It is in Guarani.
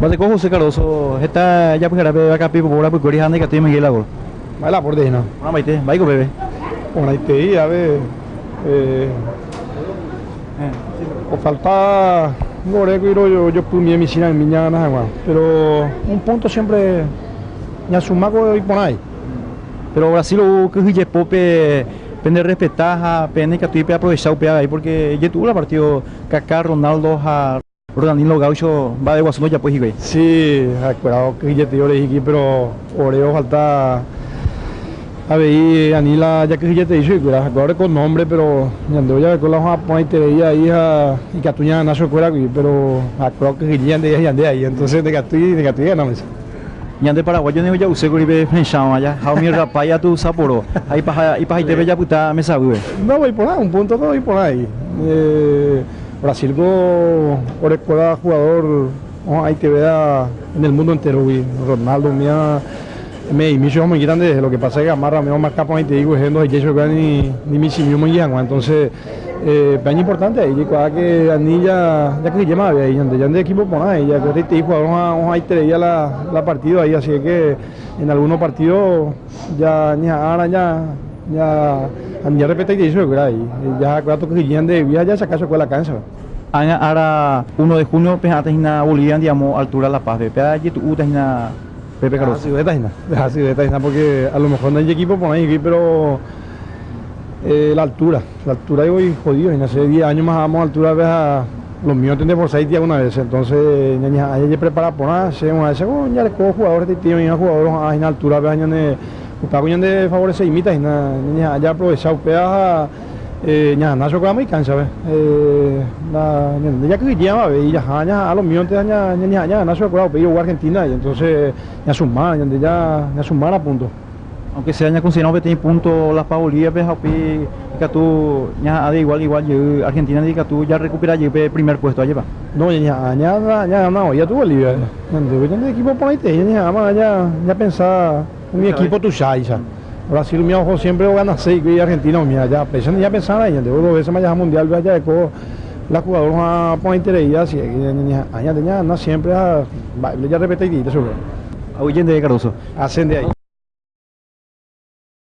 Mba'eteko José Cardozo, heta japyhara pe vakapipopo rapykuéri ha ndaikatúi omoinge la gol. Mba'e la aporte hína. Porãmbaite, mba'éiko peve. Porãitei ave ofalta ore rojopymie michĩ ra'ymi ñagana hag̃ua, pero un punto siempre ñasuma ko iporãi. Pero Brasil ou kyhyjepópe pende respeta ha peẽ ndaikatúi peaprovecha upéva avei porque ijetu'u la partido Kaká, Ronaldo ha Ronaldinho Gaucho mba'eguasu ndojapói hikuái. Sí, ha'ekuéra okyhyjetei ore hikuái, pero ore ofalta avei ani la jakyhyjetei chuguikuéra. Ha'ekuéra oreko nombre, pero ñande ojaveko la oha'ã porãiterei aí ha ikatu ñagana chuguikuéragui, pero ha'ekuéra okyhyje ñande ha ñande aí, entonces ndaikatúi, ndaikatúi gana umícha. Ñande paraguayo ningo ja'usékuri pe hechãva ja ha umi rapái atu saporo ha ipaha, ipahaitépe japyta mesavýpe. No, iporã, un punto ko iporã aí. Brasil ko orekóva jugador oha'ãitevéva en el mundo entero-gui, Ronaldo umíva me'ẽmi chupe omoingíta nderehe, lo que pasa es que amarra umíva omarka porãitei kuehe ndohejái chupekuéra ni ni michĩmi omoingi hag̃ua, entonces pe iñimportante ahí jaikuaa que ani ja jakyhyjéma avei ahí ñande, ñande equipo porã ahí, jakueteitei jugador oha'ãiterei la la partido ahí, así que en algunos partido ja ñeha'ãrã ja ja ani jarrespetaitei chupekuéra ahí, jahakuéra tokyhyje ñandehegui ha jahechaka chupekuéra la cancha-pe. Ág̃a ára uno de junio peha'ãta hína Bolivia ndiamo altura La Paz-pe, péva jetu'úta hína Pepe Cardozo. Hasyvéta hína, hasyvéta hína porque a lo mejor ndaijequipo porãi hikuái pero la altura, la altura voi jodido hína, che 10 años más amo altura-pe ha lo mío te ndeforzáiti alguna vez, entonces ñañeha'ã jajeprepara porã, che g̃uarã che ko jareko jugador hetaite oĩva jugador oha'ã hína altura-pe ha ñane upéva ko ñande favoreceimíta hína, ñañeha'ã jaaprovecha upéva ha ñaha'ã chokue amo icancha-pe, la ñande jakyhyje avei jaha ñaha'ã lo mío-nte ha ñañeha'ã ñagana chupekuéra upéi ou Argentina entonces ñasuma ñande ya ñasumára punto. Aunque sea ñakonsideramos peteĩ punto Las Paz Bolivia-pe ha upéi ikatu ñaha'ã de igual igual jey Argentina ndive ikatu jarrecupera jey pe primer puesto, ajépa? No, ñañeha'ã ñagana voi atu Bolivia-pe. Ñande ñande equipo porãitei ñañeha'ãma ñapensa umi equipo tuichaicha. Brasil umi oho siempre oganase hikuái Argentina umi aja. Péicha ñapensárã ñande dos veces ma jaha mundial-pe ha jareko la jugador ha porãiterei así es que ñañeha'ã ñande ñagana siempre ha mba'épe jarrespetaiteíta chupe. Aguyje ndéve Cardozo. Asẽ nde ahí.